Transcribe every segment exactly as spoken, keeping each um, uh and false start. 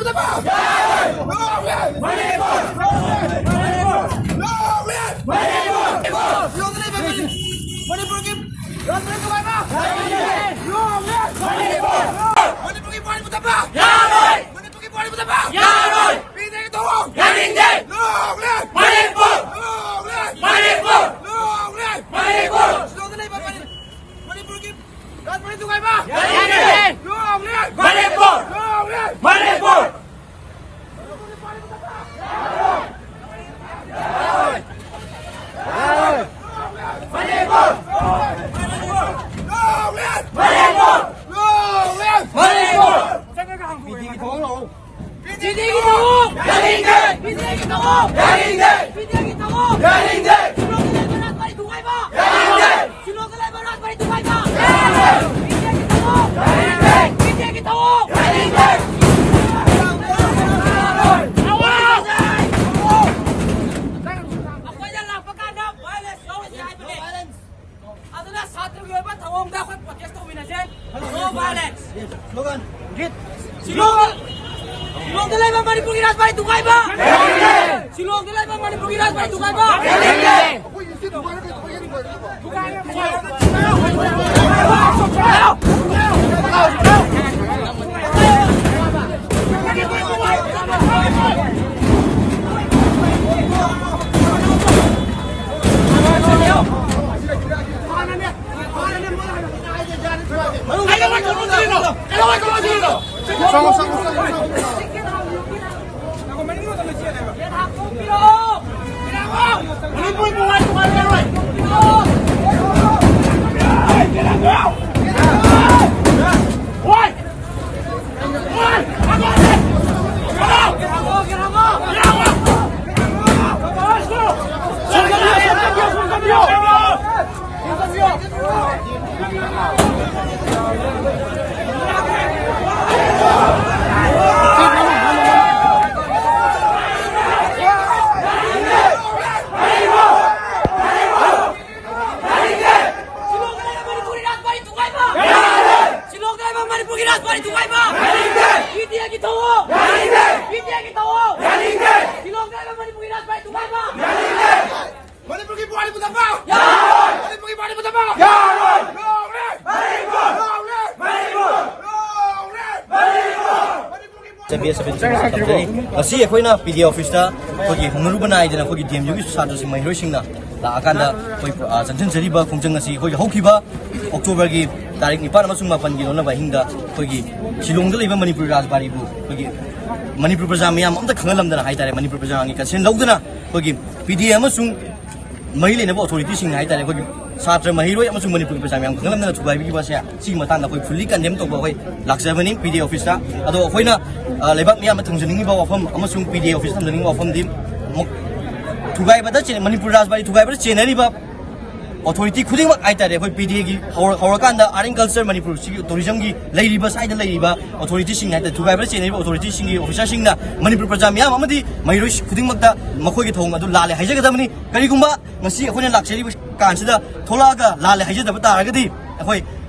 Long live! Manipur! Manipur! Manipur! Manipur! Manipur! ꯃꯅꯤꯄꯨꯔꯒꯤ ꯔꯥꯖ ꯃꯅꯤꯄꯨꯔ ꯍꯥꯏꯕ! ꯌꯥꯔꯣꯏ! ꯃꯅꯤꯄꯨꯔꯒꯤ ꯄꯨꯋꯥꯔꯤ ꯃꯨꯊꯠꯄ! ꯌꯥꯔꯣꯏ! ꯃꯅꯤꯄꯨꯔꯒꯤ ꯄꯨꯋꯥꯔꯤ ꯃꯨꯊꯠꯄ! ꯌꯥꯔꯣꯏ! ꯕꯤꯖꯦꯒꯤ ꯊꯧꯑꯣꯡ! ꯌꯥꯅꯤꯡꯗꯦ! Long live! Manipur! Long live! Manipur! Long live! Manipur! ꯁꯤꯂꯣꯡꯗ ꯂꯩꯕ ꯃꯅꯤ-, ꯃꯅꯤꯄꯨꯔꯒꯤ ꯔꯥꯖ ꯃꯅꯤꯄꯨꯔ ꯍꯥꯏꯕ! ꯌꯥꯅꯤꯡꯗꯦ! Long live! Manipur! Long live! Manipur! ꯕꯤꯖꯦꯒꯤ ꯊꯧꯑꯣꯡ! ꯕꯤꯖꯦꯒꯤ ꯊꯧꯑꯣꯡ! ꯌꯥꯅꯤꯡꯗꯦ! ꯕꯤꯖꯦꯒꯤ ꯊꯧꯑꯣꯡ! ꯌꯥꯅꯤꯡꯗꯦ! ꯕꯤꯖꯦꯒꯤ ꯊꯧꯑꯣꯡ! ꯌꯥꯅꯤꯡꯗꯦ! ꯁꯤꯂꯣꯡꯗ ꯂꯩꯕ ꯔꯥꯖ ꯃꯅꯤꯄꯨꯔ ꯍꯥꯏꯕ! ꯌꯥꯅꯤꯡꯗꯦ! ꯁꯤꯂꯣꯡꯗ ꯂꯩꯕ ꯔꯥꯖ ꯃꯅꯤꯄꯨꯔ ꯍꯥꯏꯕ! ꯌꯥꯅꯤꯡꯗꯦ! ꯕꯤꯖꯦꯒꯤ ꯊꯧꯑꯣꯡ! ꯌꯥꯅꯤꯡꯗꯦ! ꯕꯤꯖꯦꯒꯤ ꯊꯧꯑꯣꯡ! ꯌꯥꯅꯤꯡꯗꯦ! ꯑꯩꯈꯣꯏꯅ ꯂꯥꯛꯄ ꯀꯥꯟꯗ violence ꯂꯧꯔꯁꯤ ꯍꯥꯏꯕꯅꯦ꯫ ꯑꯗꯨꯅ ꯁꯥꯇ꯭ꯔꯒꯤ ꯑꯣꯏꯕ ꯊꯧꯑꯣꯡꯗ ꯑꯩꯈꯣꯏ protest ꯇꯧꯃꯤꯟꯅꯁꯦ꯫ No violence. ꯁꯤꯂꯣꯡꯗ, ꯁꯤꯂꯣꯡꯗ ꯂꯩꯕ ꯃꯅꯤꯄꯨꯔꯒꯤ ꯔꯥꯖ ꯃꯅꯤꯄꯨꯔ ꯊꯨꯒꯥꯏꯕ! ꯁꯤꯂꯣꯡꯗ ꯂꯩꯕ ꯃꯅꯤꯄꯨꯔꯒꯤ ꯔꯥꯖ ꯃꯅꯤꯄꯨꯔ ꯊꯨꯒꯥꯏꯕ! ꯁꯤꯂꯣꯡꯗ ꯂꯩꯕ ꯃꯅꯤꯄꯨꯔꯒꯤ ꯔꯥꯖ ꯃꯅꯤꯄꯨꯔ ꯊꯨꯒꯥꯏꯕ! ꯁꯤꯂꯣꯡꯗ ꯂꯩꯕ ꯃꯅꯤꯄꯨꯔꯒꯤ ꯔꯥꯖ ꯃꯅꯤꯄꯨꯔ ꯊꯨꯒꯥꯏꯕ! ꯌꯥꯅꯤꯡꯗꯦ! ꯕꯤꯖꯦꯒꯤ ꯊꯧꯑꯣꯡ! ꯉꯁꯤ ꯑꯩꯈꯣꯏꯅ ꯄꯤ ꯗꯤ ꯑꯦ ꯑꯣꯐꯤꯁꯇ ꯑꯩꯈꯣꯏꯒꯤ ꯍꯧꯅꯔꯨꯕ ꯅꯥꯏꯗꯅ ꯑꯩꯈꯣꯏꯒꯤ ꯗꯤ ꯑꯦꯝ ꯌꯨꯒꯤ ꯁꯥꯇ꯭ꯔꯁꯤꯡ, ꯃꯍꯩꯔꯣꯏꯁꯤꯡꯅ ꯂꯥꯛꯑꯀꯥꯟꯗ ꯑꯩꯈꯣꯏ, ꯑ, ꯆꯪꯁꯤꯟꯖꯔꯤꯕ ꯈꯣꯡꯖꯪ ꯑꯁꯤ ꯑꯩꯈꯣꯏꯒꯤ ꯍꯧꯈꯤꯕ ꯑꯣꯛꯇꯣꯕꯔꯒꯤ ꯇꯥꯔꯤꯛ ꯅꯤꯄꯥꯟ ꯑꯃꯁꯨꯡ ꯃꯥꯄꯟꯒꯤ ꯂꯣꯟꯅꯕ ꯑꯍꯤꯡꯗ ꯑꯩꯈꯣꯏꯒꯤ ꯁꯤꯂꯣꯡꯗ ꯂꯩꯕ ꯃꯅꯤꯄꯨꯔ ꯔꯥꯖꯕꯥꯔꯤꯕꯨ ꯑꯩꯈꯣꯏꯒꯤ ꯃꯅꯤꯄꯨꯔ ꯄ꯭ꯔꯖꯥ ꯃꯤꯌꯥꯝ ꯑꯝꯇ ꯈꯪꯍꯜꯂꯝꯗꯅ ꯍꯥꯏꯇꯥꯔꯦ, ꯃꯅꯤꯄꯨꯔ ꯄ꯭ꯔꯖꯥꯒꯤ ꯀꯟꯁꯦꯟ ꯂꯧꯗꯨꯅ ꯑꯩꯈꯣꯏꯒꯤ ꯄꯤ ꯗꯤ ꯑꯦ ꯑꯃꯁꯨꯡ ꯃꯔꯤ ꯂꯩꯅꯕ ꯑꯣꯊꯣꯔꯤꯇꯤꯁꯤꯡꯅ ꯍꯥꯏꯇꯥꯔꯦ, ꯑꯩꯈꯣꯏꯒꯤ ꯁꯥꯇ꯭ꯔ, ꯃꯍꯩꯔꯣꯏ ꯑꯃꯁꯨꯡ ꯃꯅꯤꯄꯨꯔꯒꯤ ꯄ꯭ꯔꯖꯥ ꯃꯌꯥꯝ ꯈꯪꯍꯟꯗꯅ ꯊꯨꯒꯥꯏꯕꯤꯈꯤꯕ ꯑꯁꯦ, ꯁꯤꯒꯤ ꯃꯇꯥꯡꯗ ꯑꯩꯈꯣꯏ ꯐꯨꯜꯂꯤ ꯀꯟꯗꯦꯝ ꯇꯧꯕ ꯑꯩꯈꯣꯏ ꯂꯥꯛꯆꯕꯅꯤ ꯄꯤ ꯗꯤ ꯑꯦ ꯑꯣꯐꯤꯁꯇ꯫ ꯑꯗꯣ ꯑꯩꯈꯣꯏꯅ, ꯑ, ꯂꯩꯕꯥꯛ ꯃꯤꯌꯥꯝꯗ ꯊꯝꯖꯅꯤꯡꯉꯤꯕ ꯋꯥꯐꯝ ꯑꯃꯁꯨꯡ ꯄꯤ ꯗꯤ ꯑꯦ ꯑꯣꯐꯤꯁꯇ ꯊꯝꯖꯅꯤꯡꯉꯤꯕ ꯋꯥꯐꯝꯗꯤ, ꯃ-, ꯊꯨꯒꯥꯏꯕꯗ ꯆꯦꯟ-, ꯃꯅꯤꯄꯨꯔ ꯔꯥꯖꯕꯥꯔꯤ ꯊꯨꯒꯥꯏꯕꯗ ꯆꯦꯟꯅꯔꯤꯕ ꯑꯣꯊꯣꯔꯤꯇꯤ ꯈꯨꯗꯤꯡꯃꯛ ꯍꯥꯏꯇꯥꯔꯦ, ꯑꯩꯈꯣꯏ ꯄꯤ ꯗꯤ ꯑꯦꯒꯤ ꯍꯧꯔ-, ꯍꯧꯔꯀꯥꯟꯗ ꯑꯥꯔꯠ ꯑꯦꯟ ꯀꯜꯆꯔ ꯃꯅꯤꯄꯨꯔꯁꯤꯒꯤ ꯇꯨꯔꯤꯖꯝꯒꯤ ꯂꯩꯔꯤꯕ, ꯁ꯭ꯋꯥꯏꯗ ꯂꯩꯔꯤꯕ ꯑꯣꯊꯣꯔꯤꯇꯤꯁꯤꯡ ꯍꯥꯏꯇꯥꯔꯦ, ꯊꯨꯒꯥꯏꯕꯗ ꯆꯦꯟꯅꯔꯤꯕ ꯑꯣꯊꯣꯔꯤꯇꯤꯁꯤꯡꯒꯤ ꯑꯣꯐꯤꯁꯥꯔꯁꯤꯡꯅ ꯃꯅꯤꯄꯨꯔ ꯄ꯭ꯔꯖꯥ ꯃꯤꯌꯥꯝ ꯑꯃꯗꯤ ꯃꯍꯩꯔꯣꯏ ꯈꯨꯗꯤꯡꯃꯛꯇ ꯃꯈꯣꯏꯒꯤ ꯊꯧꯑꯣꯡ ꯑꯗꯨ ꯂꯥꯜꯂꯦ ꯍꯥꯏꯖꯒꯗꯕꯅꯤ꯫ ꯀꯔꯤꯒꯨꯝꯕ ꯉꯁꯤ ꯑꯩꯈꯣꯏꯅ ꯂꯥꯛꯆꯔꯤꯕ ꯀꯥꯟꯁꯤꯗ ꯊꯣꯛꯂꯛꯑꯒ ꯂꯥꯜꯂꯦ ꯍꯥꯏꯖꯗꯕ ꯇꯥꯔꯒꯗꯤ, ꯑꯩꯈꯣꯏ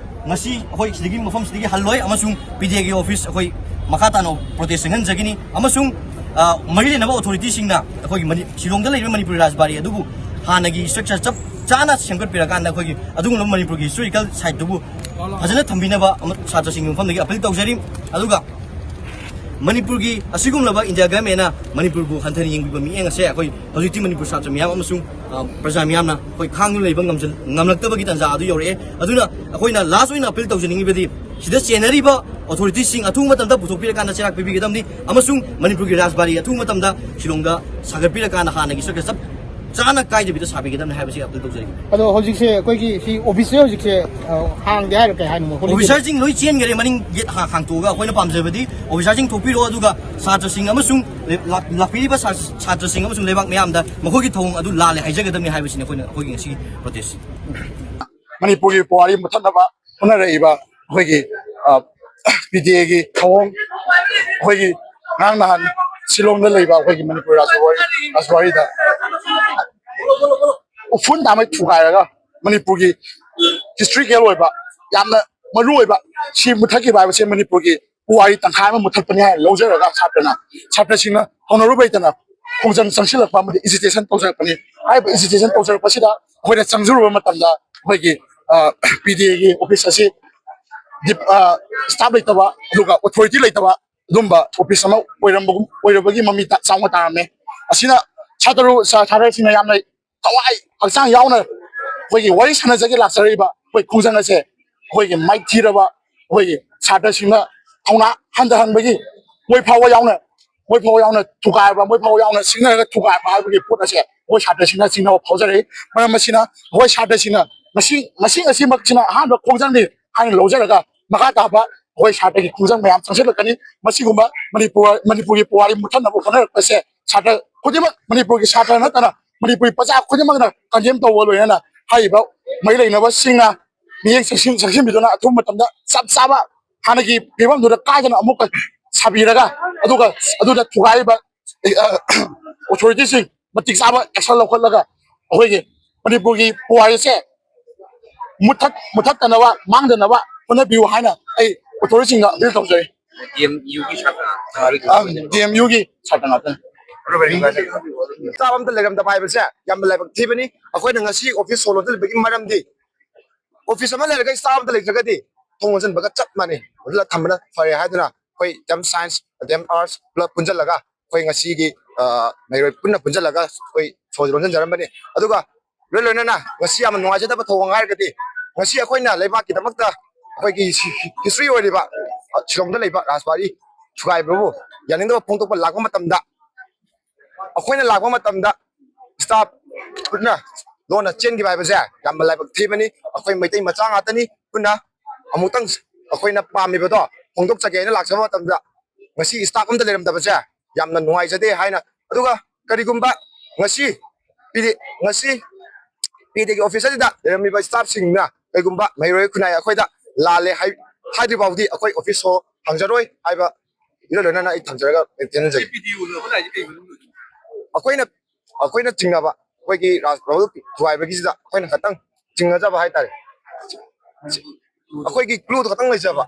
ꯉꯁꯤ ꯑꯩꯈꯣꯏ ꯁꯤꯗꯒꯤ, ꯃꯐꯝꯁꯤꯗꯒꯤ ꯍꯜꯂꯣꯏ ꯑꯃꯁꯨꯡ ꯄꯤ ꯗꯤ ꯑꯦꯒꯤ ꯑꯣꯐꯤꯁ ꯑꯩꯈꯣꯏ ꯃꯈꯥ ꯇꯥꯅ ꯄ꯭ꯔꯣꯇꯦꯁ ꯆꯪꯍꯟꯖꯒꯅꯤ꯫ ꯑꯃꯁꯨꯡ, ꯑ, ꯃꯔꯤ ꯂꯩꯅꯕ ꯑꯣꯊꯣꯔꯤꯇꯤꯁꯤꯡꯅ ꯑꯩꯈꯣꯏꯒꯤ ꯃꯅꯤ-, ꯁꯤꯂꯣꯡꯗ ꯂꯩꯔꯤꯕ ꯃꯅꯤꯄꯨꯔꯤ ꯔꯥꯖꯕꯥꯔꯤ ꯑꯗꯨꯕꯨ ꯍꯥꯟꯅꯒꯤ ꯏꯁꯇ꯭ꯔꯛꯆꯔ ꯆꯞ ꯆꯥꯅ ꯁꯦꯝꯒꯠꯄꯤꯔꯀꯥꯟꯗ, ꯑꯩꯈꯣꯏꯒꯤ ꯑꯗꯨꯒꯨꯝꯂꯕ ꯃꯅꯤꯄꯨꯔꯒꯤ ꯍꯤꯁꯇꯣꯔꯤꯀꯦꯜ ꯁꯥꯏꯠꯇꯨꯕꯨ ꯐꯖꯅ ꯊꯝꯕꯤꯅꯕ ꯑꯃ ꯁꯥꯇ꯭ꯔꯁꯤꯡꯒꯤ ꯃꯐꯝꯗꯒꯤ ꯑꯄꯤꯜ ꯇꯧꯖꯔꯤ꯫ ꯑꯗꯨꯒ ꯃꯅꯤꯄꯨꯔꯒꯤ ꯑꯁꯤꯒꯨꯝꯂꯕ ꯏꯟꯗꯤꯌꯥ ꯒꯚꯔꯟꯃꯦꯟꯅ ꯃꯅꯤꯄꯨꯔꯕꯨ ꯍꯟꯊꯅ ꯌꯦꯡꯕꯤꯕ ꯃꯤꯠꯌꯦꯡ ꯑꯁꯦ ꯑꯩꯈꯣꯏ ꯍꯧꯖꯤꯛꯇꯤ ꯃꯅꯤꯄꯨꯔ ꯁꯥꯇ꯭ꯔ ꯃꯌꯥꯝ ꯑꯃꯁꯨꯡ, ꯑ, ꯄ꯭ꯔꯖꯥ ꯃꯤꯌꯥꯝꯅ ꯑꯩꯈꯣꯏ ꯈꯥꯡꯗꯨꯅ ꯂꯩꯕ ꯉꯝꯖ-, ꯉꯝꯂꯛꯇꯕꯒꯤ ꯇꯥꯟꯖꯥ ꯑꯗꯨ ꯌꯧꯔꯛꯑꯦ꯫ ꯑꯗꯨꯅ ꯑꯩꯈꯣꯏꯅ ꯂꯥꯁ ꯑꯣꯏꯅ ꯑꯄꯤꯜ ꯇꯧꯖꯅꯤꯡꯉꯤꯕꯗꯤ, ꯁꯤꯗ ꯆꯦꯟꯅꯔꯤꯕ ꯑꯣꯊꯣꯔꯤꯇꯤꯁꯤꯡ ꯑꯊꯨꯕ ꯃꯇꯝꯗ ꯄꯨꯊꯣꯛꯄꯤꯔꯀꯥꯟꯗ ꯆꯩꯔꯥꯛ ꯄꯤꯕꯤꯒꯗꯕꯅꯤ ꯑꯃꯁꯨꯡ ꯃꯅꯤꯄꯨꯔꯒꯤ ꯔꯥꯖꯕꯥꯔꯤ ꯑꯊꯨꯕ ꯃꯇꯝꯗ ꯁꯤꯂꯣꯡꯗ ꯁꯥꯒꯠꯄꯤꯔꯀꯥꯟꯗ ꯍꯥꯟꯅꯒꯤ ꯏꯁꯇ꯭ꯔꯛꯆꯔ ꯆꯞ ꯆꯥꯅ ꯀꯥꯏꯗꯕꯤꯗ ꯁꯥꯕꯤꯒꯗꯕꯅꯤ ꯍꯥꯏꯕꯁꯤ ꯑꯄꯤꯜ ꯇꯧꯖꯔꯤ꯫ ꯑꯗꯣ ꯍꯧꯖꯤꯛꯁꯦ ꯑꯩꯈꯣꯏꯒꯤ ꯁꯤ ꯑꯣꯐꯤꯁꯁꯦ ꯍꯧꯖꯤꯛꯁꯦ, ꯑ, ꯍꯥꯡꯗꯦ ꯍꯥꯏꯔꯣ, ꯀꯩ ꯍꯥꯏꯅꯣ? ꯍꯣꯂꯤꯗꯦ? ꯑꯣꯐꯤꯁꯥꯔꯁꯤꯡ ꯂꯣꯏ ꯆꯦꯟꯈꯔꯦ, ꯃꯅꯤꯡ ꯒꯦꯠ ꯍꯥ-, ꯍꯥꯡꯇꯣꯛꯑꯒ꯫ ꯑꯩꯈꯣꯏꯅ ꯄꯥꯝꯖꯕꯗꯤ ꯑꯣꯐꯤꯁꯥꯔꯁꯤꯡ ꯊꯣꯛꯄꯤꯔꯛꯑꯣ, ꯑꯗꯨꯒ ꯁꯥꯇ꯭ꯔꯁꯤꯡ ꯑꯃꯁꯨꯡ ꯂꯦ-, ꯂꯥꯛ-, ꯂꯥꯛꯄꯤꯔꯤꯕ ꯁꯥ-, ꯁꯥꯇ꯭ꯔꯁꯤꯡ ꯑꯃꯁꯨꯡ ꯂꯩꯕꯥꯛ ꯃꯤꯌꯥꯝꯗ ꯃꯈꯣꯏꯒꯤ ꯊꯧꯑꯣꯡ ꯑꯗꯨ ꯂꯥꯜꯂꯦ ꯍꯥꯏꯖꯒꯗꯕꯅꯤ ꯍꯥꯏꯕꯁꯤꯅꯤ ꯑꯩꯈꯣꯏꯅ, ꯑꯩꯈꯣꯏꯒꯤ ꯉꯁꯤꯒꯤ ꯄ꯭ꯔꯣꯇꯦꯁ꯫ ꯃꯅꯤꯄꯨꯔꯒꯤ ꯄꯨꯋꯥꯔꯤ ꯃꯨꯠꯊꯠꯅꯕ ꯍꯣꯠꯅꯔꯛꯏꯕ ꯑꯩꯈꯣꯏꯒꯤ, ꯑ, ꯄꯤ ꯗꯤ ꯑꯦꯒꯤ ꯊꯧꯑꯣꯡ, ꯑꯩꯈꯣꯏꯒꯤ ꯉꯔꯥꯡ ꯅꯍꯥꯟ ꯁꯤꯂꯣꯡꯗ ꯂꯩꯕ ꯑꯩꯈꯣꯏꯒꯤ ꯃꯅꯤꯄꯨꯔ ꯔꯥꯖꯋꯥꯔꯤ-, ꯔꯥꯖꯋꯥꯔꯤꯗ ꯎꯐꯨꯟ ꯊꯥꯃꯩ ꯊꯨꯒꯥꯏꯔꯒ ꯃꯅꯤꯄꯨꯔꯒꯤ ꯍꯤꯁꯇꯣꯔꯤꯀꯦꯜ ꯑꯣꯏꯕ ꯌꯥꯝꯅ ꯃꯔꯨ ꯑꯣꯏꯕ ꯁꯤ ꯃꯨꯠꯊꯠꯈꯤꯕ ꯍꯥꯏꯕꯁꯦ ꯃꯅꯤꯄꯨꯔꯒꯤ ꯄꯨꯋꯥꯔꯤ ꯇꯪꯈꯥꯏ ꯑꯃ ꯃꯨꯠꯊꯠꯄꯅꯤ ꯍꯥꯏꯅ ꯂꯧꯖꯔꯒ ꯁꯥꯇ꯭ꯔꯅ, ꯁꯥꯇ꯭ꯔꯁꯤꯡꯅ ꯍꯧꯅꯔꯨꯕ ꯂꯩꯇꯅ ꯈꯣꯡꯖꯪ ꯆꯪꯁꯤꯜꯂꯛꯄ ꯑꯃꯗꯤ ꯑꯦꯖꯤꯇꯦꯁꯟ ꯇꯧꯖꯔꯛꯄꯅꯤ꯫ ꯍꯥꯏꯔꯤꯕ ꯑꯦꯖꯤꯇꯦꯁꯟ ꯇꯧꯖꯔꯛꯄꯁꯤꯗ ꯑꯩꯈꯣꯏꯅ ꯆꯪꯖꯔꯨꯕ ꯃꯇꯝꯗ ꯑꯩꯈꯣꯏꯒꯤ, ꯑ, ꯄꯤ ꯗꯤ ꯑꯦꯒꯤ ꯑꯣꯐꯤꯁ ꯑꯁꯤ ꯗꯤꯞ-, ꯑ, ꯁ꯭ꯇꯥꯐ ꯂꯩꯇꯕ, ꯑꯗꯨꯒ ꯑꯣꯊꯣꯔꯤꯇꯤ ꯂꯩꯇꯕ, ꯑꯗꯨꯝꯕ ꯑꯣꯐꯤꯁ ꯑꯃ ꯑꯣꯏꯔꯝꯕꯒꯨꯝ ꯑꯣꯏꯔꯕꯒꯤ ꯃꯃꯤ ꯆꯥꯎꯅ ꯇꯥꯔꯝꯃꯦ꯫ ꯑꯁꯤꯅ ꯁꯥꯇ꯭ꯔ ꯁꯥꯇ꯭ꯔꯁꯤꯡꯅ ꯌꯥꯝꯅ ꯊꯋꯥꯏ ꯍꯛꯆꯥꯡ ꯌꯥꯎꯅ ꯑꯩꯈꯣꯏꯒꯤ ꯋꯥꯔꯤ ꯁꯥꯟꯅꯖꯒꯦ ꯂꯥꯛꯆꯔꯛꯏꯕ ꯑꯩꯈꯣꯏ ꯈꯣꯡꯖꯪ ꯑꯁꯦ ꯑꯩꯈꯣꯏꯒꯤ ꯃꯥꯏꯊꯤꯔꯕ ꯑꯩꯈꯣꯏꯒꯤ ꯁꯥꯇ꯭ꯔꯁꯤꯡꯅ ꯊꯧꯅꯥ ꯍꯟꯊꯍꯟꯕꯒꯤ ꯃꯣꯏ ꯐꯥꯎꯕ ꯌꯥꯎꯅ ꯃꯣꯏ ꯐꯥꯎꯕ ꯌꯥꯎꯅ ꯊꯨꯒꯥꯏꯕ ꯃꯣꯏ ꯐꯥꯎꯕ ꯌꯥꯎꯅ ꯁꯤꯡꯅꯔꯒ ꯊꯨꯒꯥꯏꯕ ꯍꯥꯏꯕꯒꯤ ꯄꯣꯠ ꯑꯁꯦ ꯑꯩꯈꯣꯏ ꯁꯥꯇ꯭ꯔꯁꯤꯡꯅ ꯆꯤꯡꯅꯕ ꯐꯥꯎꯖꯔꯛꯏ꯫ ꯃꯔꯝ ꯑꯁꯤꯅ ꯑꯩꯈꯣꯏ ꯁꯥꯇ꯭ꯔꯁꯤꯡꯅ ꯉꯁꯤ ꯉꯁꯤ ꯑꯁꯤꯃꯛꯁꯤꯅ ꯑꯍꯥꯟꯕ ꯈꯣꯡꯖꯪꯅꯤ ꯍꯥꯏꯅ ꯂꯧꯖꯔꯒ ꯃꯈꯥ ꯇꯥꯕ ꯑꯩꯈꯣꯏ ꯁꯥꯇ꯭ꯔꯒꯤ ꯈꯣꯡꯖꯪ ꯃꯌꯥꯝ ꯆꯪꯁꯤꯜꯂꯛꯀꯅꯤ꯫ ꯃꯁꯤꯒꯨꯝꯕ ꯃꯅꯤꯄꯨꯔ ꯃꯅꯤꯄꯨꯔꯒꯤ ꯄꯨꯋꯥꯔꯤ ꯃꯨꯠꯊꯠꯅꯕ ꯍꯣꯠꯅꯔꯛꯄꯁꯦ ꯁꯥꯇ꯭ꯔ ꯈꯨꯗꯤꯡꯃꯛ ꯃꯅꯤꯄꯨꯔꯒꯤ ꯁꯥꯇ꯭ꯔ ꯅꯠꯇꯅ ꯃꯅꯤꯄꯨꯔꯒꯤ ꯄ꯭ꯔꯖꯥ ꯈꯨꯗꯤꯡꯃꯛꯅ ꯀꯟꯗꯦꯝ ꯇꯧꯕ ꯂꯣꯏꯅꯅ ꯍꯥꯏꯔꯤꯕ ꯃꯔꯤ ꯂꯩꯅꯕꯁꯤꯡꯅ ꯃꯤꯠꯌꯦꯡ ꯆꯪꯁꯤꯟ ꯆꯪꯁꯤꯟꯕꯤꯗꯨꯅ ꯑꯊꯨꯕ ꯃꯇꯝꯗ ꯆꯞ ꯆꯥꯕ ꯍꯥꯟꯅꯒꯤ ꯐꯤꯕꯝꯗꯨꯗ ꯀꯥꯏꯗꯅ ꯑꯃꯨꯛꯀ ꯁꯥꯕꯤꯔꯒ ꯑꯗꯨꯒ ꯑꯗꯨꯗ ꯊꯨꯒꯥꯏꯔꯤꯕ ꯑꯣꯊꯣꯔꯤꯇꯤꯁꯤꯡ ꯃꯇꯤꯛ ꯆꯥꯕ ꯑꯦꯛꯁꯟ ꯂꯧꯈꯠꯂꯒ ꯑꯩꯈꯣꯏꯒꯤ ꯃꯅꯤꯄꯨꯔꯒꯤ ꯄꯨꯋꯥꯔꯤꯁꯦ ꯃꯨꯊꯠ ꯃꯨꯊꯠꯇꯅꯕ ꯃꯥꯡꯗꯅꯕ ꯍꯣꯠꯅꯕꯤꯌꯨ ꯍꯥꯏꯅ ꯑꯩ ꯑꯣꯊꯣꯔꯤꯇꯤꯁꯤꯡꯗ ꯑꯄꯤꯜ ꯇꯧꯖꯔꯤ꯫ ꯗꯤ ꯑꯦꯝ ꯌꯨꯒꯤ ꯁꯥꯇ꯭ꯔ ꯉꯥꯛꯇꯅꯤ꯫ ꯆꯥꯕ ꯑꯝꯇ ꯂꯩꯔꯝꯗꯕ ꯍꯥꯏꯕꯁꯦ ꯌꯥꯝꯅ ꯂꯥꯏꯕꯛ ꯊꯤꯕꯅꯤ꯫ ꯑꯩꯈꯣꯏꯅ ꯉꯁꯤ ꯑꯣꯐꯤꯁ ꯍꯣꯜ ꯂꯣꯟꯁꯤꯜꯂꯤꯕꯒꯤ ꯃꯔꯝꯗꯤ ꯑꯣꯐꯤꯁ ꯑꯃ ꯂꯩꯔꯒ ꯏꯁꯇꯥꯐ ꯑꯝꯇ ꯂꯩꯇ꯭ꯔꯒꯗꯤ ꯊꯣꯡ ꯂꯣꯟꯁꯤꯟꯕꯒ ꯆꯞ ꯃꯥꯟꯅꯩ꯫ ꯑꯗꯨꯅ ꯊꯝꯕꯅ ꯐꯔꯦ ꯍꯥꯏꯗꯨꯅ ꯑꯩꯈꯣꯏ D M science, D M arts ꯄꯨꯂꯞ ꯄꯨꯟꯁꯤꯜꯂꯒ ꯑꯩꯈꯣꯏ ꯉꯁꯤꯒꯤ ꯃꯍꯩꯔꯣꯏ ꯄꯨꯟꯅ ꯄꯨꯟꯁꯤꯜꯂꯒ ꯑꯩꯈꯣꯏ ꯁꯣꯁꯦ ꯂꯣꯟꯁꯤꯟꯖꯔꯝꯕꯅꯤ꯫ ꯑꯗꯨꯒ ꯂꯣꯏ ꯂꯣꯏꯅꯅ ꯉꯁꯤ ꯌꯥꯝꯅ ꯅꯨꯡꯉꯥꯏꯖꯗꯕ ꯊꯧꯑꯣꯡ ꯍꯥꯏꯔꯒꯗꯤ ꯉꯁꯤ ꯑꯩꯈꯣꯏꯅ ꯂꯩꯕꯥꯛꯀꯤꯗꯃꯛꯇ ꯑꯩꯈꯣꯏꯒꯤ ꯍꯤꯁꯇ꯭ꯔꯤ ꯑꯣꯏꯔꯤꯕ ꯁꯤꯂꯣꯡꯗ ꯂꯩꯕ ꯔꯥꯖꯕꯥꯔꯤ ꯊꯨꯒꯥꯏꯕꯕꯨ ꯌꯥꯅꯤꯡꯗꯕ ꯐꯣꯡꯗꯣꯛꯄ ꯂꯥꯛꯄ ꯃꯇꯝꯗ ꯑꯩꯈꯣꯏꯅ ꯂꯥꯛꯄ ꯃꯇꯝꯗ ꯏꯁꯇꯥꯐ ꯈꯨꯠꯅ ꯂꯣꯟꯅ ꯆꯦꯟꯈꯤꯕ ꯍꯥꯏꯕꯁꯦ ꯌꯥꯝꯅ ꯂꯥꯏꯕꯛ ꯊꯤꯕꯅꯤ꯫ ꯑꯩꯈꯣꯏ ꯃꯩꯇꯩ ꯃꯆꯥ ꯉꯥꯛꯇꯅꯤ꯫ ꯄꯨꯟꯅ ꯑꯃꯨꯛꯇꯪ ꯑꯩꯈꯣꯏꯅ ꯄꯥꯝꯃꯤꯕꯗꯣ ꯐꯣꯡꯗꯣꯛꯆꯒꯦ ꯍꯥꯏꯅ ꯂꯥꯛꯆꯕ ꯃꯇꯝꯗ ꯉꯁꯤ ꯏꯁꯇꯥꯐ ꯑꯝꯇ ꯂꯩꯔꯝꯗꯕꯁꯦ ꯌꯥꯝꯅ ꯅꯨꯡꯉꯥꯏꯖꯗꯦ ꯍꯥꯏꯅ, ꯑꯗꯨꯒ ꯀꯔꯤꯒꯨꯝꯕ ꯉꯁꯤ ꯄꯤꯗꯤ ꯉꯁꯤ ꯄꯤꯗꯤꯒꯤ ꯑꯣꯐꯤꯁ ꯑꯁꯤꯗ ꯂꯩꯔꯝꯃꯤꯕ ꯏꯁꯇꯥꯐꯁꯤꯡꯅ ꯀꯩꯒꯨꯝꯕ ꯃꯍꯩꯔꯣꯏ ꯈꯨꯟꯅꯥꯏ ꯑꯩꯈꯣꯏꯗ ꯂꯥꯜꯂꯦ ꯍꯥꯏ ꯍꯥꯏꯗ꯭ꯔꯤ ꯐꯥꯎꯗꯤ ꯑꯩꯈꯣꯏ ꯑꯣꯐꯤꯁ ꯁꯣ ꯍꯥꯡꯖꯔꯣꯏ ꯍꯥꯏꯕ ꯏꯔꯣꯏ ꯂꯣꯏꯅꯅ ꯑꯩ ꯊꯝꯖꯔꯒ ꯇꯦꯟꯖꯒꯦ꯫ ꯑꯩꯈꯣꯏꯅ ꯑꯩꯈꯣꯏꯅ ꯆꯤꯡꯅꯕ ꯑꯩꯈꯣꯏꯒꯤ ꯔꯥꯖ ꯊꯨꯒꯥꯏꯕꯒꯤꯁꯤꯗ ꯑꯩꯈꯣꯏꯅ ꯈꯇꯪ ꯆꯤꯡꯅꯖꯕ ꯍꯥꯏꯇꯥꯔꯦ꯫ ꯑꯩꯈꯣꯏꯒꯤ ꯀ꯭ꯂꯨꯗꯣ ꯈꯇꯪ ꯂꯩꯖꯕ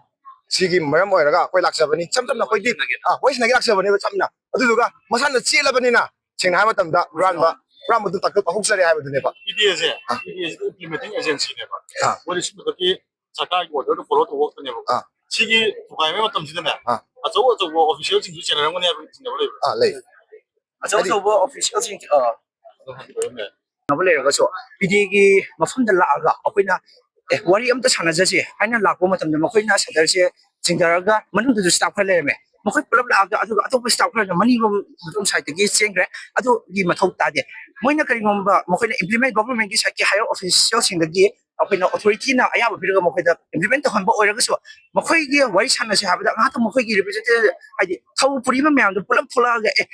ꯁꯤꯒꯤ ꯃꯔꯝ ꯑꯣꯏꯔꯒ ꯑꯩꯈꯣꯏ ꯂꯥꯛꯆꯕꯅꯤ꯫ ꯏꯆꯝ ꯆꯝꯅ ꯑꯩꯈꯣꯏꯗꯤ ꯑꯥ ꯋꯥꯔꯤ ꯁꯥꯟꯅꯒꯦ ꯂꯥꯛꯆꯕꯅꯦꯕ ꯆꯝꯅ꯫ ꯑꯗꯨꯗꯨꯒ ꯃꯁꯥꯅ ꯆꯦꯜꯂꯕꯅꯤꯅ ꯁꯦꯡꯅ ꯍꯥꯏꯕ ꯃꯇꯝꯗ ꯍꯨꯔꯥꯟꯕ ꯍꯨꯔꯥꯟꯕꯗꯨ ꯇꯥꯡꯀꯛ ꯍꯧꯆꯔꯦ ꯍꯥꯏꯕꯗꯨꯅꯦꯕ꯫ ꯄꯤ ꯗꯤ ꯑꯦꯁꯦ ꯄꯤ ꯗꯤ ꯑꯦꯁꯦ implementing agencyꯅꯦꯕ꯫ ꯃꯣꯏꯗꯤ ꯁꯨꯝꯕꯗꯒꯤ ꯁꯔꯀꯥꯔꯒꯤ orderꯗꯨ follow ꯇꯧꯕ ꯈꯛꯇꯅꯦꯕ꯫ ꯁꯤꯒꯤ ꯊꯨꯒꯥꯏꯕꯒꯤ ꯃꯇꯝꯁꯤꯗꯅꯦ, ꯑꯥ꯫ ꯑꯆꯧ ꯑꯆꯧꯕ ꯑꯣꯐꯤꯁꯤꯌꯦꯜꯁꯤꯡꯁꯨ ꯆꯦꯟꯅꯔꯝꯒꯅꯤ ꯍꯥꯏꯕꯒꯤ ꯆꯤꯡꯅꯕ ꯂꯩꯕ꯭ꯔꯥ? ꯑꯥ, ꯂꯩ꯫ ꯑꯆꯧ ꯑꯆꯧꯕ ꯑꯣꯐꯤꯁꯤꯌꯦꯜꯁꯤꯡ, ꯑ, ꯑꯗꯨ ꯍꯪꯕꯤꯔꯝꯃꯦ꯫ ꯅꯕ ꯂꯩꯔꯒꯁꯨ ꯄꯤꯗꯤꯒꯤ ꯃꯐꯝꯗ ꯂꯥꯛꯑꯒ ꯑꯩꯈꯣꯏꯅ, "ꯑꯦ, ꯋꯥꯔꯤ ꯑꯝꯇ ꯁꯥꯟꯅꯖꯁꯦ" ꯍꯥꯏꯅ ꯂꯥꯛꯄ ꯃꯇꯝꯗ ꯃꯈꯣꯏꯅ ꯁꯇꯔꯁꯦ ꯆꯤꯡꯊꯔꯒ ꯃꯅꯨꯡꯗꯁꯨ ꯁ꯭ꯇꯥꯐ ꯈꯔ ꯂꯩꯔꯝꯃꯦ꯫ ꯃꯈꯣꯏ ꯄꯨꯂꯞ ꯂꯥꯛꯑꯒ, ꯑꯗꯨꯒ ꯑꯇꯣꯞꯄ ꯁ꯭ꯇꯥꯐ ꯈꯔꯅ ꯃꯅꯤꯡꯂꯣꯝ, ꯃꯇꯣꯝ ꯁꯥꯏꯠꯇꯒꯤ ꯆꯦꯟꯈ꯭ꯔꯦ꯫ ꯑꯗꯨꯒꯤ ꯃꯊꯧ ꯇꯥꯗꯦ꯫ ꯃꯣꯏꯅ ꯀꯔꯤꯒꯨꯝꯕ ꯃꯈꯣꯏꯅ ꯏꯝꯄ꯭ꯂꯤꯃꯦꯟ, ꯒꯣꯚꯔꯟꯃꯦꯟꯠꯀꯤ ꯁꯥꯏꯠꯀꯤ ꯍꯥꯌꯔ ꯑꯣꯐꯤꯁꯤꯌꯦꯜꯁꯤꯡꯗꯒꯤ ꯑꯩꯈꯣꯏꯅ ꯑꯣꯊꯣꯔꯤꯇꯤꯅ ꯑꯌꯥꯕ ꯄꯤꯔꯒ ꯃꯈꯣꯏꯗ ꯏꯝꯄ꯭ꯂꯤꯃꯦꯟ ꯇꯧꯍꯟꯕ ꯑꯣꯏꯔꯒꯁꯨ, ꯃꯈꯣꯏꯒꯤ ꯋꯥꯔꯤ ꯁꯥꯟꯅꯁꯦ ꯍꯥꯏꯕꯗ ꯉꯥꯏꯍꯥꯛꯇꯪ ꯃꯈꯣꯏꯒꯤ ꯔꯤꯄ꯭ꯔꯖꯦꯟꯇꯦꯇꯤꯚ, ꯍꯥꯏꯗꯤ ꯊꯧ ꯄꯨꯔꯤꯕ ꯃꯌꯥꯝꯗꯣ ꯄꯨꯂꯞ ꯊꯣꯛꯂꯛꯑꯒ, "ꯑꯦ,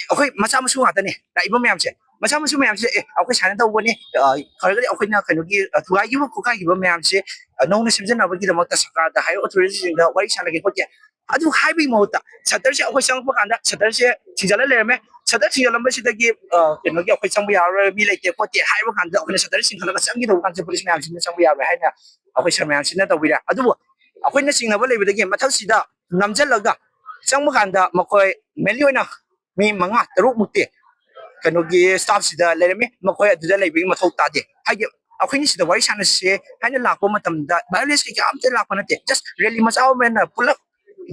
ꯑꯩꯈꯣꯏ ꯃꯆꯥ ꯃꯁꯨ ꯉꯥꯛꯇꯅꯦ ꯂꯥꯛꯏꯕ ꯃꯌꯥꯝꯁꯦ, ꯃꯆꯥ ꯃꯁꯨ ꯃꯌꯥꯝꯁꯦ, ꯑꯦ, ꯑꯩꯈꯣꯏ ꯁꯨꯃꯥꯏꯅ ꯇꯧꯕꯅꯤ, ꯑ, ꯈꯔꯒꯗꯤ ꯑꯩꯈꯣꯏꯅ ꯀꯩꯅꯣꯒꯤ, ꯑ, ꯊꯨꯒꯥꯏꯈꯤꯕ ꯈꯣꯠꯀꯥꯏꯈꯤꯕ ꯃꯌꯥꯝꯁꯦ, ꯑ, ꯅꯧꯅ ꯁꯦꯝꯖꯅꯕꯒꯤꯗꯃꯛꯇ ꯁꯔꯀꯥꯔꯗ ꯍꯥꯏꯌꯔ ꯑꯣꯊꯣꯔꯤꯇꯤꯁꯤꯡꯗ ꯋꯥꯔꯤ ꯁꯥꯟꯅꯒꯦ ꯈꯣꯠꯀꯦ", ꯑꯗꯨ ꯍꯥꯏꯕꯒꯤ ꯃꯍꯨꯠꯇ ꯁꯇꯔꯁꯦ ꯑꯩꯈꯣꯏ ꯆꯪꯉꯛꯄ ꯀꯥꯟꯗ ꯁꯇꯔꯁꯦ ꯊꯤꯡꯖꯤꯜꯂ ꯂꯩꯔꯝꯃꯦ꯫ ꯁꯇꯔ ꯊꯤꯡꯖꯤꯜꯂꯝꯕꯁꯤꯗꯒꯤ, ꯑ, ꯀꯩꯅꯣꯒꯤ, "ꯑꯩꯈꯣꯏ ꯆꯪꯕ ꯌꯥꯔꯔꯣꯏ, ꯃꯤ ꯂꯩꯇꯦ ꯈꯣꯠꯇꯦ" ꯍꯥꯏꯕ ꯀꯥꯟꯗ ꯑꯩꯈꯣꯏꯅ ꯁꯇꯔ ꯆꯤꯡꯈꯠꯂꯒ ꯆꯪꯈꯤꯗꯧꯕ ꯀꯥꯟꯗ ꯄꯨꯂꯤꯁ ꯃꯌꯥꯝꯁꯤꯅ ꯆꯪꯕ ꯌꯥꯔꯣꯏ ꯍꯥꯏꯅ ꯑꯩꯈꯣꯏ ꯁꯥꯔ ꯃꯌꯥꯝꯁꯤꯅ ꯇꯧꯕꯤꯔꯦ꯫ ꯑꯗꯨꯕꯨ ꯑꯩꯈꯣꯏꯅ ꯆꯤꯡꯅꯕ ꯂꯩꯕꯗꯒꯤ ꯃꯊꯛꯁꯤꯗ ꯅꯝꯁꯤꯜꯂꯒ ꯆꯪꯕ ꯀꯥꯟꯗ ꯃꯈꯣꯏ ꯃꯦꯟꯂꯤ ꯑꯣꯏꯅ ꯃꯤ ꯃꯉꯥ ꯇꯔꯨꯛ ꯃꯨꯛꯇꯤ ꯀꯩꯅꯣꯒꯤ ꯁ꯭ꯇꯥꯐꯁꯤꯗ ꯂꯩꯔꯝꯃꯤ, ꯃꯈꯣꯏ ꯑꯗꯨꯗ ꯂꯩꯕꯒꯤ ꯃꯊꯧ ꯇꯥꯗꯦ꯫ ꯍꯥꯏꯗꯤ ꯑꯩꯈꯣꯏꯅ ꯁꯤꯗ ꯋꯥꯔꯤ ꯁꯥꯟꯅꯁꯦ ꯍꯥꯏꯅ ꯂꯥꯛꯄ ꯃꯇꯝꯗ ꯚꯥꯏꯑꯣꯂꯦꯟꯁ ꯀꯩꯀꯥ ꯑꯝꯇ ꯂꯥꯛꯄ ꯅꯠꯇꯦ, ꯖꯁ ꯔꯦꯂꯤ ꯃꯆꯥ ꯑꯃ ꯑꯣꯏꯅ ꯄꯨꯂꯞ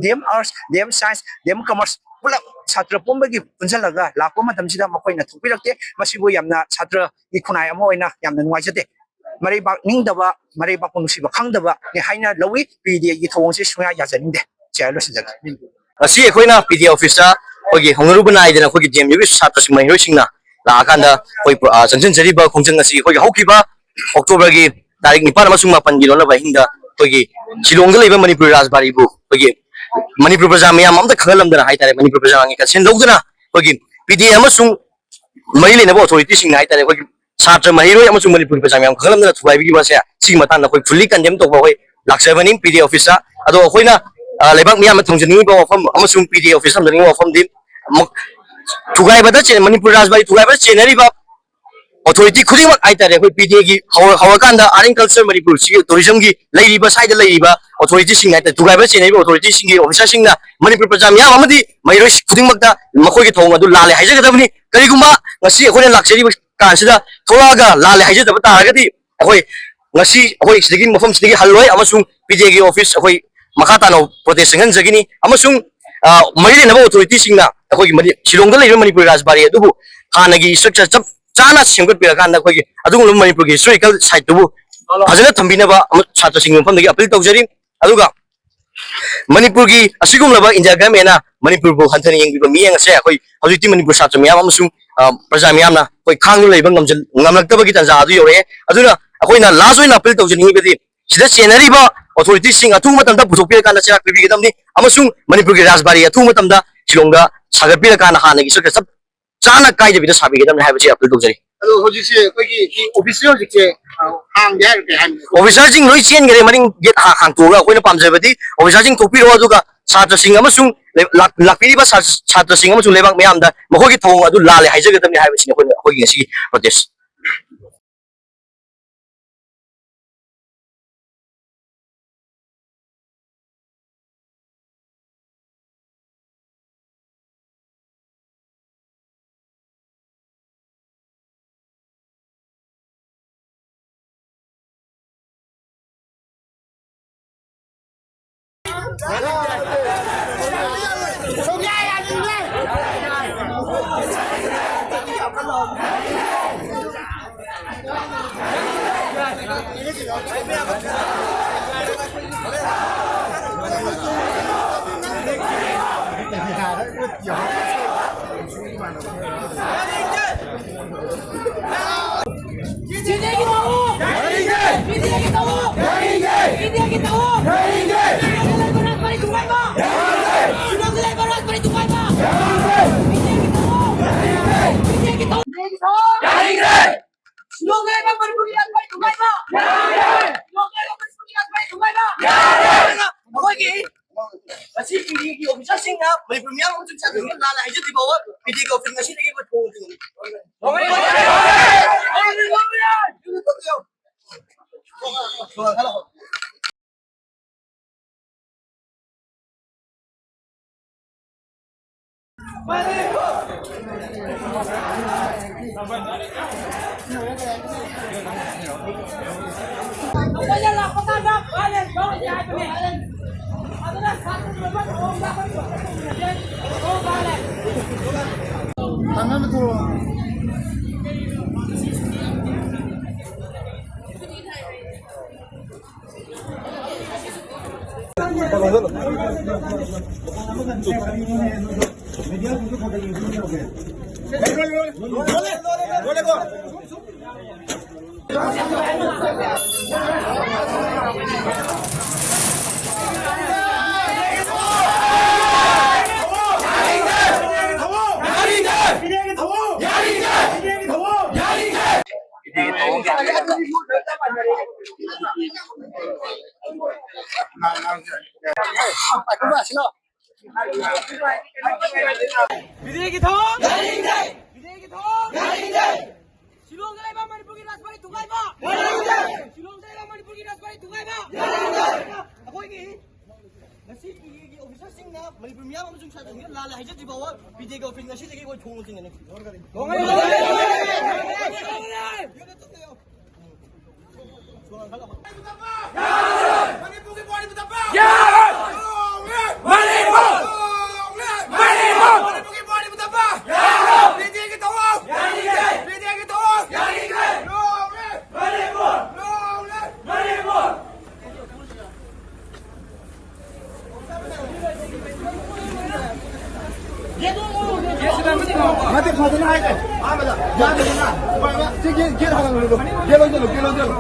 D M arts, D M science, D M commerce ꯄꯨꯂꯞ ꯁꯥꯇ꯭ꯔ ꯄꯨꯝꯕꯒꯤ ꯄꯨꯟꯁꯤꯜꯂꯒ ꯂꯥꯛꯄ ꯃꯇꯝꯁꯤꯗ ꯃꯈꯣꯏꯅ ꯊꯣꯛꯄꯤꯔꯛꯇꯦ꯫ ꯃꯁꯤꯕꯨ ꯌꯥꯝꯅ ꯁꯥꯇ꯭ꯔꯒꯤ ꯈꯨꯟꯅꯥꯏ ꯑꯃ ꯑꯣꯏꯅ ꯌꯥꯝꯅ ꯅꯨꯡꯉꯥꯏꯖꯗꯦ꯫ ꯃꯔꯩꯕꯥꯛ ꯅꯤꯡꯗꯕ, ꯃꯔꯩꯕꯥꯛꯄꯨ ꯅꯨꯡꯁꯤꯕ ꯈꯪꯗꯕꯅꯤ ꯍꯥꯏꯅ ꯂꯧꯏ꯫ ꯄꯤ ꯗꯤ ꯑꯦꯒꯤ ꯊꯧꯑꯣꯡꯁꯤ ꯁꯨꯡꯌꯥ ꯌꯥꯖꯅꯤꯡꯗꯦ꯫ ꯁꯤ ꯍꯥꯏꯔ ꯂꯣꯏꯁꯤꯟꯖꯒꯦ꯫ ꯉꯁꯤ ꯑꯩꯈꯣꯏꯅ ꯄꯤ ꯗꯤ ꯑꯦ ꯑꯣꯐꯤꯁꯇ ꯑꯩꯈꯣꯏꯒꯤ ꯍꯧꯅꯔꯨꯕ ꯅꯥꯏꯗꯅ ꯑꯩꯈꯣꯏꯒꯤ ꯗꯤ ꯑꯦꯝ ꯌꯨꯒꯤ ꯁꯥꯇ꯭ꯔꯁꯤꯡ, ꯃꯍꯩꯔꯣꯏꯁꯤꯡꯅ ꯂꯥꯛꯑꯀꯥꯟꯗ ꯑꯩꯈꯣꯏ, ꯑ, ꯆꯪꯁꯤꯟꯖꯔꯤꯕ ꯈꯣꯡꯖꯪ ꯑꯁꯤ ꯑꯩꯈꯣꯏꯒꯤ ꯍꯧꯈꯤꯕ ꯑꯣꯛꯇꯣꯕꯔꯒꯤ ꯇꯥꯔꯤꯛ ꯅꯤꯄꯥꯟ ꯑꯃꯁꯨꯡ ꯃꯥꯄꯟꯒꯤ ꯂꯣꯜꯂꯕ ꯑꯍꯤꯡꯗ ꯑꯩꯈꯣꯏꯒꯤ ꯁꯤꯂꯣꯡꯗ ꯂꯩꯕ ꯃꯅꯤꯄꯨꯔ ꯔꯥꯖꯕꯥꯔꯤꯕꯨ ꯑꯩꯈꯣꯏꯒꯤ ꯃꯅꯤꯄꯨꯔ ꯄ꯭ꯔꯖꯥ ꯃꯤꯌꯥꯝ ꯑꯝꯇ ꯈꯪꯍꯜꯂꯝꯗꯅ ꯍꯥꯏꯇꯥꯔꯦ, ꯃꯅꯤꯄꯨꯔ ꯄ꯭ꯔꯖꯥꯒꯤ ꯀꯟꯁꯦꯟ ꯂꯧꯗꯨꯅ ꯑꯩꯈꯣꯏꯒꯤ ꯄꯤ ꯗꯤ ꯑꯦ ꯑꯃꯁꯨꯡ ꯃꯔꯤ ꯂꯩꯅꯕ ꯑꯣꯊꯣꯔꯤꯇꯤꯁꯤꯡꯅ ꯍꯥꯏꯇꯥꯔꯦ, ꯑꯩꯈꯣꯏꯒꯤ ꯁꯥꯇ꯭ꯔ, ꯃꯍꯩꯔꯣꯏ ꯑꯃꯁꯨꯡ ꯃꯅꯤꯄꯨꯔꯒꯤ ꯄ꯭ꯔꯖꯥ ꯃꯌꯥꯝ ꯈꯪꯍꯜꯂꯝꯗꯅ ꯊꯨꯒꯥꯏꯕꯤꯈꯤꯕ ꯑꯁꯦ, ꯁꯤꯒꯤ ꯃꯇꯥꯡꯗ ꯑꯩꯈꯣꯏ ꯐꯨꯜꯂꯤ ꯀꯟꯗꯦꯝ ꯇꯧꯕ ꯑꯩꯈꯣꯏ ꯂꯥꯛꯆꯕꯅꯤ ꯄꯤ ꯗꯤ ꯑꯦ ꯑꯣꯐꯤꯁꯇ꯫ ꯑꯗꯣ ꯑꯩꯈꯣꯏꯅ, ꯑ, ꯂꯩꯕꯥꯛ ꯃꯤꯌꯥꯝꯅ ꯊꯝꯖꯅꯤꯡꯉꯤꯕ ꯋꯥꯐꯝ ꯑꯃꯁꯨꯡ ꯄꯤ ꯗꯤ ꯑꯦ ꯑꯣꯐꯤꯁꯇ ꯊꯝꯖꯅꯤꯡꯉꯤꯕ ꯋꯥꯐꯝꯗꯤ, ꯃ-, ꯊꯨꯒꯥꯏꯕꯗ ꯆꯦꯟ-, ꯃꯅꯤꯄꯨꯔ ꯔꯥꯖꯕꯥꯔꯤ ꯊꯨꯒꯥꯏꯕꯗ ꯆꯦꯟꯅꯔꯤꯕ ꯑꯣꯊꯣꯔꯤꯇꯤ ꯈꯨꯗꯤꯡꯃꯛ ꯍꯥꯏꯇꯥꯔꯦ, ꯑꯩꯈꯣꯏ ꯄꯤ ꯗꯤ ꯑꯦꯒꯤ ꯍꯧꯔ-, ꯍꯧꯔꯀꯥꯟꯗ ꯑꯥꯔꯠ ꯑꯦꯟ ꯀꯜꯆꯔ ꯃꯅꯤꯄꯨꯔꯁꯤꯒꯤ ꯇꯨꯔꯤꯖꯝꯒꯤ ꯂꯩꯔꯤꯕ, ꯁ꯭ꯋꯥꯏꯗ ꯂꯩꯔꯤꯕ ꯑꯣꯊꯣꯔꯤꯇꯤꯁꯤꯡ ꯍꯥꯏꯇꯥꯔꯦ, ꯊꯨꯒꯥꯏꯕ ꯆꯦꯟꯅꯔꯤꯕ ꯑꯣꯊꯣꯔꯤꯇꯤꯁꯤꯡꯒꯤ ꯑꯣꯐꯤꯁꯥꯔꯁꯤꯡꯅ ꯃꯅꯤꯄꯨꯔ ꯄ꯭ꯔꯖꯥ ꯃꯤꯌꯥꯝ ꯑꯃꯗꯤ ꯃꯍꯩꯔꯣꯏ ꯈꯨꯗꯤꯡꯃꯛꯇ ꯃꯈꯣꯏꯒꯤ ꯊꯧꯑꯣꯡ ꯑꯗꯨ ꯂꯥꯜꯂꯦ ꯍꯥꯏꯖꯒꯗꯕꯅꯤ꯫ ꯀꯔꯤꯒꯨꯝꯕ ꯉꯁꯤ ꯑꯩꯈꯣꯏꯅ ꯂꯥꯛꯆꯔꯤꯕ ꯀꯥꯟꯁꯤꯗ ꯊꯣꯛꯂꯛꯑꯒ ꯂꯥꯜꯂꯦ ꯍꯥꯏꯖꯗꯕ ꯇꯥꯔꯒꯗꯤ ꯑꯩꯈꯣꯏ ꯉꯁꯤ ꯑꯩꯈꯣꯏ ꯁꯤꯗꯒꯤ, ꯃꯐꯝꯁꯤꯗꯒꯤ ꯍꯜꯂꯣꯏ ꯑꯃꯁꯨꯡ ꯄꯤ ꯗꯤ ꯑꯦꯒꯤ ꯑꯣꯐꯤꯁ ꯑꯩꯈꯣꯏ ꯃꯈꯥ ꯇꯥꯅ ꯄ꯭ꯔꯣꯇꯦꯁ ꯆꯪꯍꯟꯖꯒꯅꯤ꯫ ꯑꯃꯁꯨꯡ, ꯑ, ꯃꯔꯤ ꯂꯩꯅꯕ ꯑꯣꯊꯣꯔꯤꯇꯤꯁꯤꯡꯅ ꯑꯩꯈꯣꯏꯒꯤ ꯃꯅꯤ-, ꯁꯤꯂꯣꯡꯗ ꯂꯩꯔꯤꯕ ꯃꯅꯤꯄꯨꯔꯤ ꯔꯥꯖꯕꯥꯔꯤ ꯑꯗꯨꯕꯨ ꯍꯥꯟꯅꯒꯤ ꯏꯁꯇ꯭ꯔꯛꯆꯔ ꯆꯞ ꯆꯥꯅ ꯁꯦꯝꯒꯠꯄꯤꯔꯀꯥꯟꯗ ꯑꯩꯈꯣꯏꯒꯤ ꯑꯗꯨꯒꯨꯝꯂꯕ ꯃꯅꯤꯄꯨꯔꯒꯤ ꯍꯤꯁꯇꯣꯔꯤꯀꯦꯜ ꯁꯥꯏꯠꯇꯨꯕꯨ ꯐꯖꯅ ꯊꯝꯕꯤꯅꯕ ꯑꯃ ꯁꯥꯇ꯭ꯔꯁꯤꯡꯒꯤ ꯃꯐꯝꯗꯒꯤ ꯑꯄꯤꯜ ꯇꯧꯖꯔꯤ꯫ ꯑꯗꯨꯒ ꯃꯅꯤꯄꯨꯔꯒꯤ ꯑꯁꯤꯒꯨꯝꯂꯕ ꯏꯟꯗꯤꯌꯥ ꯒꯚꯔꯟꯃꯦꯟꯅ ꯃꯅꯤꯄꯨꯔꯕꯨ ꯍꯟꯊꯅ ꯌꯦꯡꯕꯤꯕ ꯃꯤꯠꯌꯦꯡ ꯑꯁꯦ ꯑꯩꯈꯣꯏ ꯍꯧꯖꯤꯛꯇꯤ ꯃꯅꯤꯄꯨꯔ ꯁꯥꯇ꯭ꯔ ꯃꯌꯥꯝ ꯑꯃꯁꯨꯡ, ꯑ, ꯄ꯭ꯔꯖꯥ ꯃꯤꯌꯥꯝꯅ ꯑꯩꯈꯣꯏ ꯈꯥꯡꯗꯨꯅ ꯂꯩꯕ ꯉꯝꯖ-, ꯉꯝꯂꯛꯇꯕꯒꯤ ꯇꯥꯟꯖꯥ ꯑꯗꯨ ꯌꯧꯔꯛꯑꯦ꯫ ꯑꯗꯨꯅ ꯑꯩꯈꯣꯏꯅ ꯂꯥꯁ ꯑꯣꯏꯅ ꯑꯄꯤꯜ ꯇꯧꯖꯅꯤꯡꯉꯤꯕꯗꯤ ꯁꯤꯗ ꯆꯦꯟꯅꯔꯤꯕ ꯑꯣꯊꯣꯔꯤꯇꯤꯁꯤꯡ ꯑꯊꯨꯕ ꯃꯇꯝꯗ ꯄꯨꯊꯣꯛꯄꯤꯔꯀꯥꯟꯗ ꯆꯩꯔꯥꯛ ꯄꯤꯕꯤꯒꯗꯕꯅꯤ ꯑꯃꯁꯨꯡ ꯃꯅꯤꯄꯨꯔꯒꯤ ꯔꯥꯖꯕꯥꯔꯤ ꯑꯊꯨꯕ ꯃꯇꯝꯗ ꯁꯤꯂꯣꯡꯗ ꯁꯥꯒꯠꯄꯤꯔꯀꯥꯟꯗ ꯍꯥꯟꯅꯒꯤ ꯏꯁꯇ꯭ꯔꯛꯆꯔ ꯆꯞ ꯆꯥꯅ ꯀꯥꯏꯗꯕꯤꯗ ꯁꯥꯕꯤꯒꯗꯕꯅꯤ ꯍꯥꯏꯕꯁꯤ ꯑꯄꯤꯜ ꯇꯧꯖꯔꯤ꯫ ꯑꯗꯣ ꯍꯧꯖꯤꯛꯁꯦ ꯑꯩꯈꯣꯏꯒꯤ ꯁꯤ ꯑꯣꯐꯤꯁꯁꯦ ꯍꯧꯖꯤꯛꯁꯦ, ꯑ, ꯍꯥꯡꯗꯦ ꯍꯥꯏꯔꯣ ꯀꯩ ꯍꯥꯏꯅꯣ? ꯑꯣꯐꯤꯁꯥꯔꯁꯤꯡ ꯂꯣꯏ ꯆꯦꯟꯈꯔꯦ, ꯃꯅꯤꯡ ꯒꯦꯠ ꯍꯥ-, ꯍꯥꯡꯇꯣꯛꯑꯒ꯫ ꯑꯩꯈꯣꯏꯅ ꯄꯥꯝꯖꯕꯗꯤ ꯑꯣꯐꯤꯁꯥꯔꯁꯤꯡ ꯊꯣꯛꯄꯤꯔꯛꯑꯣ, ꯑꯗꯨꯒ ꯁꯥꯇ꯭ꯔꯁꯤꯡ ꯑꯃꯁꯨꯡ ꯂꯩ-, ꯂꯥꯛ-, ꯂꯥꯛꯄꯤꯔꯤꯕ ꯁꯥ-, ꯁꯥꯇ꯭ꯔꯁꯤꯡ ꯑꯃꯁꯨꯡ ꯂꯩꯕꯥꯛ ꯃꯤꯌꯥꯝꯗ ꯃꯈꯣꯏꯒꯤ ꯊꯧꯑꯣꯡ ꯑꯗꯨ ꯂꯥꯜꯂꯦ ꯍꯥꯏꯖꯒꯗꯕꯅꯤ ꯍꯥꯏꯕꯁꯤꯅꯤ ꯑꯩꯈꯣꯏꯅ, ꯑꯩꯈꯣꯏꯒꯤ ꯉꯁꯤꯒꯤ ꯄ꯭ꯔꯣꯇꯦꯁ꯫ ꯆꯤꯊꯤꯒꯤ ꯊꯧꯑꯣꯡ! ꯌꯥꯅꯤꯡꯗꯦ! ꯆꯤꯊꯤꯒꯤ ꯊꯧꯑꯣꯡ! ꯌꯥꯅꯤꯡꯗꯦ! ꯆꯤꯊꯤꯒꯤ ꯊꯧꯑꯣꯡ! ꯌꯥꯅꯤꯡꯗꯦ! ꯁꯤꯂꯣꯡꯗ ꯂꯩꯕ ꯔꯥꯖꯕꯥꯔꯤ ꯊꯨꯒꯥꯏꯕ! ꯌꯥꯅꯤꯡꯗꯦ! ꯁꯤꯂꯣꯡꯗ ꯂꯩꯕ ꯔꯥꯖꯕꯥꯔꯤ ꯊꯨꯒꯥꯏꯕ! ꯌꯥꯅꯤꯡꯗꯦ! ꯆꯤꯊꯤꯒꯤ ꯊꯧꯑꯣꯡ! ꯌꯥꯅꯤꯡꯗꯦ! ꯆꯤꯊꯤꯒꯤ ꯊꯧꯑꯣꯡ! ꯌꯥꯅꯤꯡꯗꯦ! ꯁꯤꯂꯣꯡꯗ ꯂꯩꯕ ꯃꯅꯤꯄꯨꯔꯤ ꯔꯥꯖꯕꯥꯔꯤ ꯊꯨꯒꯥꯏꯕ! ꯌꯥꯅꯤꯡꯗꯦ! ꯁꯤꯂꯣꯡꯗ ꯂꯩꯕ ꯃꯅꯤꯄꯨꯔꯤ ꯔꯥꯖꯕꯥꯔꯤ ꯊꯨꯒꯥꯏꯕ! ꯌꯥꯅꯤꯡꯗꯦ! ꯑꯩꯈꯣꯏꯒꯤ ꯉꯁꯤ ꯄꯤ ꯗꯤ ꯑꯦꯒꯤ ꯑꯣꯐꯤꯁꯥꯔꯁꯤꯡꯅ ꯃꯅꯤꯄꯨꯔ ꯃꯤꯌꯥꯝ ꯑꯃꯁꯨꯡ ꯁꯥꯇ꯭ꯔꯁꯤꯡꯗ ꯂꯥꯟꯅ ꯍꯥꯏꯖꯗ꯭ꯔꯤ ꯐꯥꯎꯕ ꯄꯤ ꯗꯤ ꯑꯦꯒꯤ ꯑꯣꯐꯤꯁ ꯉꯁꯤꯗꯒꯤ ꯑꯩꯈꯣꯏ ꯊꯣꯡ ꯊꯤꯡꯒꯅꯤ꯫ ꯑꯩꯈꯣꯏꯅ ꯂꯥꯛꯄ ꯀꯥꯟꯗ violence ꯇꯧꯔꯣꯏꯁꯦ ꯍꯥꯏꯕꯅꯤ꯫ ꯕꯤꯗꯦꯒꯤ ꯊꯑꯣꯡ! ꯌꯥꯅꯤꯡꯗꯦ! ꯕꯤꯗꯦꯒꯤ ꯊꯑꯣꯡ! ꯌꯥꯅꯤꯡꯗꯦ! ꯁꯤꯂꯣꯡꯗ ꯂꯩꯕ ꯃꯅꯤꯄꯨꯔꯒꯤ ꯔꯥꯖꯕꯥꯔꯤ ꯊꯨꯒꯥꯏꯕ! ꯌꯥꯅꯤꯡꯗꯦ! ꯁꯤꯂꯣꯡꯗ ꯂꯩꯕ ꯃꯅꯤꯄꯨꯔꯒꯤ ꯔꯥꯖꯕꯥꯔꯤ ꯊꯨꯒꯥꯏꯕ! ꯌꯥꯅꯤꯡꯗꯦ! ꯑꯩꯈꯣꯏꯒꯤ ꯉꯁꯤ ꯄꯤ ꯑꯦꯒꯤ ꯑꯣꯐꯤꯁꯥꯔꯁꯤꯡꯅ ꯃꯅꯤꯄꯨꯔ ꯃꯤꯌꯥꯝ ꯑꯃꯁꯨꯡ ꯁꯥꯇ꯭ꯔꯁꯤꯡꯗ ꯂꯥꯜꯂꯦ ꯍꯥꯏꯖꯗ꯭ꯔꯤ ꯐꯥꯎꯕ ꯄꯤ ꯑꯦꯒꯤ ꯑꯣꯐꯤꯁ ꯉꯁꯤꯗꯒꯤ ꯑꯩꯈꯣꯏ ꯊꯣꯡ ꯂꯣꯟꯁꯤꯟꯒꯅꯤ꯫ ꯃꯅꯤꯄꯨꯔꯒꯤ ꯕꯣꯔꯗꯤ ꯃꯨꯊꯠꯄ! ꯌꯥꯔꯣꯏ! ꯃꯅꯤꯄꯨꯔ! ꯃꯅꯤꯄꯨꯔ! ꯃꯅꯤꯄꯨꯔꯒꯤ ꯕꯣꯔꯗꯤ ꯃꯨꯊꯠꯄ! ꯌꯥꯔꯣꯏ! ꯕꯤꯖꯦꯒꯤ ꯊꯧꯑꯣꯡ! ꯌꯥꯅꯤꯡꯗꯦ! ꯕꯤꯖꯦꯒꯤ ꯊꯧꯑꯣꯡ! ꯌꯥꯅꯤꯡꯗꯦ! ꯂꯣꯡ ꯂꯤꯚ! ꯃꯅꯤꯄꯨꯔ! ꯂꯣꯡ ꯂꯤꯚ! ꯃꯅꯤꯄꯨꯔ! ꯅꯠꯇꯦ, ꯐꯖꯅ ꯍꯥꯏꯒꯦ꯫ ꯑꯍꯥꯟꯕꯗ ꯌꯥꯗꯦꯗꯅ꯫ ꯁꯤ ꯒꯦꯠ, ꯒꯦꯠ ꯍꯥꯡꯍꯜꯂꯨ꯫ ꯒꯦꯠ ꯂꯣꯟꯁꯤꯜꯂꯨ, ꯒꯦꯠ ꯂꯣꯟꯁꯤꯜꯂꯨ꯫